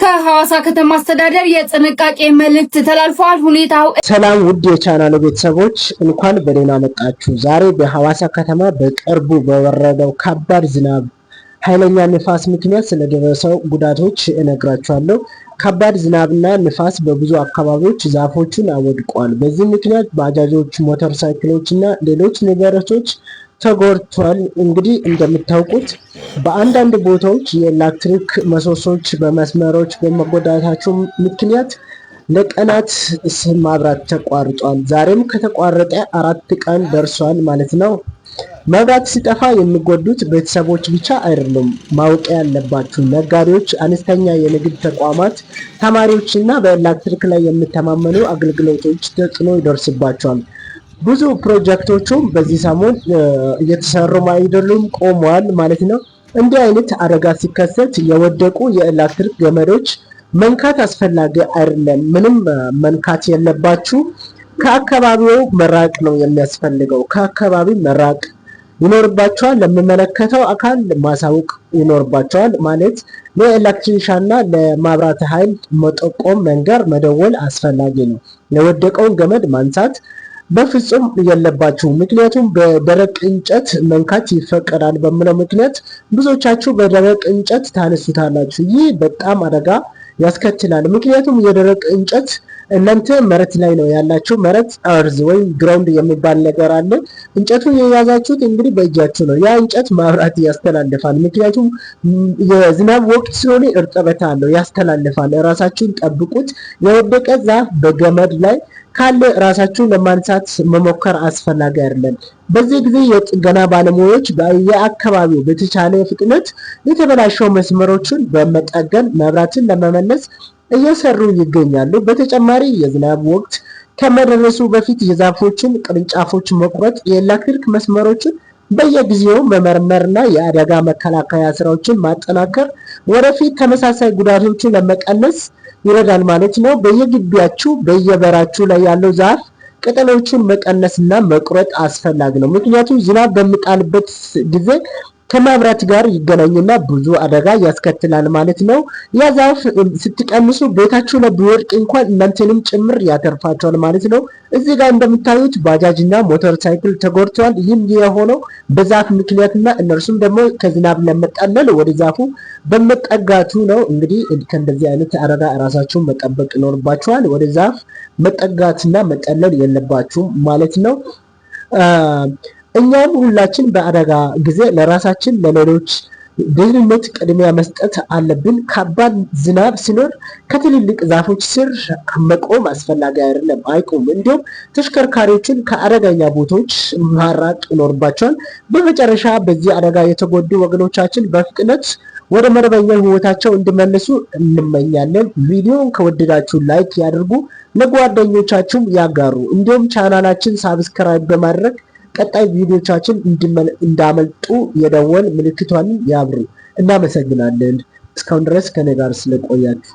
ከሐዋሳ ከተማ አስተዳደር የጥንቃቄ መልእክት ተላልፏል። ሁኔታው ሰላም ውድ የቻናሉ ቤተሰቦች፣ እንኳን በደህና መጣችሁ። ዛሬ በሐዋሳ ከተማ በቅርቡ በወረደው ከባድ ዝናብ፣ ኃይለኛ ንፋስ ምክንያት ስለደረሰው ጉዳቶች እነግራችኋለሁ። ከባድ ዝናብና ንፋስ በብዙ አካባቢዎች ዛፎችን አወድቋል። በዚህ ምክንያት ባጃጆች፣ ሞተር ሳይክሎች እና ሌሎች ንብረቶች ተጎድቷል። እንግዲህ እንደምታውቁት በአንዳንድ ቦታዎች የኤሌክትሪክ ምሰሶዎች በመስመሮች በመጎዳታቸው ምክንያት ለቀናት መብራት ተቋርጧል። ዛሬም ከተቋረጠ 4 ቀን ደርሷል ማለት ነው። መብራት ሲጠፋ የሚጎዱት ቤተሰቦች ብቻ አይደሉም። ማወቅ ያለባችሁ ነጋዴዎች፣ አነስተኛ የንግድ ተቋማት፣ ተማሪዎች እና በኤሌክትሪክ ላይ የሚተማመኑ አገልግሎቶች ተጽዕኖ ይደርስባቸዋል። ብዙ ፕሮጀክቶቹም በዚህ ሰሞን እየተሰሩ አይደሉም፣ ቆመዋል ማለት ነው። እንዲህ አይነት አደጋ ሲከሰት የወደቁ የኤሌክትሪክ ገመዶች መንካት አስፈላጊ አይደለም። ምንም መንካት የለባችሁ። ከአካባቢው መራቅ ነው የሚያስፈልገው። ከአካባቢ መራቅ ይኖርባቸዋል። ለሚመለከተው አካል ማሳወቅ ይኖርባቸዋል። ማለት ለኤሌክትሪሻና ለማብራት ኃይል መጠቆም፣ መንገር፣ መደወል አስፈላጊ ነው። የወደቀውን ገመድ ማንሳት በፍጹም የለባችሁ። ምክንያቱም በደረቅ እንጨት መንካት ይፈቀዳል በሚለው ምክንያት ብዙዎቻችሁ በደረቅ እንጨት ታነሱታላችሁ። ይህ በጣም አደጋ ያስከትላል። ምክንያቱም የደረቅ እንጨት እናንተ መሬት ላይ ነው ያላችሁ። መሬት earth ወይም ground የሚባል ነገር አለ። እንጨቱን የያዛችሁት እንግዲህ በእጃችሁ ነው። ያ እንጨት መብራት ያስተላልፋል። ምክንያቱም የዝናብ ወቅት ስለሆነ እርጥበት አለው፣ ያስተላልፋል። ራሳችሁን ጠብቁት። የወደቀ ዛፍ በገመድ ላይ ካለ ራሳችሁን ለማንሳት መሞከር አስፈላጊ አይደለም። በዚህ ጊዜ የጥገና ባለሙያዎች በየአካባቢው በተቻለ ፍጥነት የተበላሸው መስመሮችን በመጠገን መብራትን ለመመለስ እየሰሩ ይገኛሉ። በተጨማሪ የዝናብ ወቅት ከመደረሱ በፊት የዛፎችን ቅርንጫፎች መቁረጥ፣ የኤሌክትሪክ መስመሮችን በየጊዜው መመርመርና የአደጋ መከላከያ ስራዎችን ማጠናከር ወደፊት ተመሳሳይ ጉዳቶችን ለመቀነስ ይረዳል ማለት ነው። በየግቢያችሁ በየበራችሁ ላይ ያለው ዛፍ ቅጠሎቹን መቀነስና መቁረጥ አስፈላጊ ነው። ምክንያቱም ዝናብ በሚጣልበት ጊዜ ከመብራት ጋር ይገናኝና ብዙ አደጋ ያስከትላል ማለት ነው። ያ ዛፍ ስትቀንሱ ቤታችሁ ላይ ቢወድቅ እንኳን እናንተንም ጭምር ያተርፋቸዋል ማለት ነው። እዚህ ጋር እንደምታዩት ባጃጅ እና ሞተር ሳይክል ተጎድተዋል። ይህም የሆነው በዛፍ ምክንያትና እነርሱም ደግሞ ከዝናብ ለመጠለል ወደ ዛፉ በመጠጋቱ ነው። እንግዲህ ከእንደዚህ አይነት አደጋ ራሳችሁን መጠበቅ ይኖርባችኋል። ወደ ዛፍ መጠጋትና መጠለል የለባችሁም ማለት ነው። እኛም ሁላችን በአደጋ ጊዜ ለራሳችን ለሌሎች ደህንነት ቅድሚያ መስጠት አለብን። ከባድ ዝናብ ሲኖር ከትልልቅ ዛፎች ስር መቆም አስፈላጊ አይደለም፣ አይቁም። እንዲሁም ተሽከርካሪዎችን ከአደገኛ ቦታዎች ማራቅ ይኖርባቸዋል። በመጨረሻ በዚህ አደጋ የተጎዱ ወገኖቻችን በፍጥነት ወደ መደበኛ ህይወታቸው እንዲመለሱ እንመኛለን። ቪዲዮን ከወደዳችሁ like ያድርጉ፣ ለጓደኞቻችሁም ያጋሩ። እንዲሁም ቻናላችን subscribe በማድረግ ቀጣይ ቪዲዮቻችን እንዳያመልጦ የደወል ምልክቷን ያብሩ። እናመሰግናለን እስካሁን ድረስ ከኔ ጋር ስለቆያችሁ።